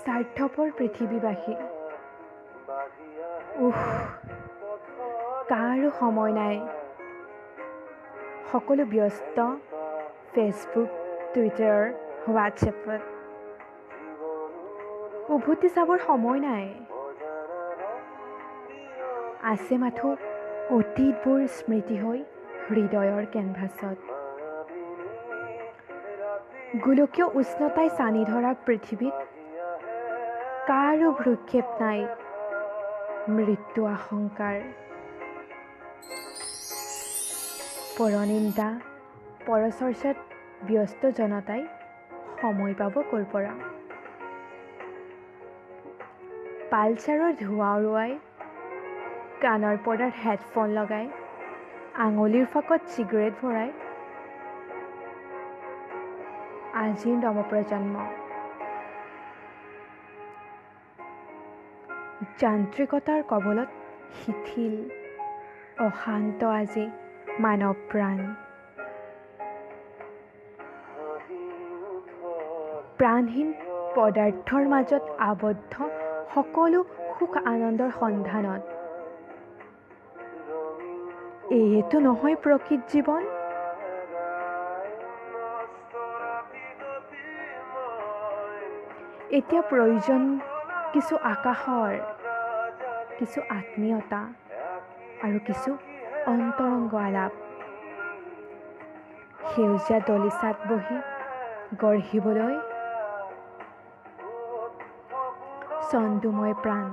স্বাৰ্থপৰ পৃথিৱীবাসী। উহ, কাৰো সময় নাই, সকলো ব্যস্ত ফেচবুক, টুইটাৰ, হোৱাটছএপত। উভতি চাবৰ সময় নাই, আছে মাথো অতীতবোৰ স্মৃতি হৈ হৃদয়ৰ কেনভাছত। গোলকীয় উষ্ণতাই ছানি ধৰা পৃথিৱীত কাৰো ভ্ৰূক্ষেপ নাই মৃত্যু আশংকাৰ। পৰনিন্দা পৰচৰ্চাত ব্যস্ত জনতাই সময় পাব ক'ৰ পৰা? পালচাৰৰ ধোঁৱা উৰুৱাই, কাণৰ পৰ্দাত হেডফোন লগাই, আঙুলিৰ ফাঁকত চিগাৰেট ভৰাই আজিৰ নৱপ্ৰজন্ম যান্ত্ৰিকতাৰ কবলত শিথিল, অশান্ত আজি মানৱ প্ৰাণ। প্ৰাণহীন পদাৰ্থৰ মাজত আবদ্ধ সকলো সুখ আনন্দৰ সন্ধানত। এইটো নহয় প্ৰকৃত জীৱন। এতিয়া প্ৰয়োজন কিছু আকাশৰ, কিছু আত্মীয়তা আৰু কিছু অন্তৰংগ আলাপ। সেউজীয়া দলিচাত বহি গঢ়িবলৈ ছন্দোময় প্ৰাণ।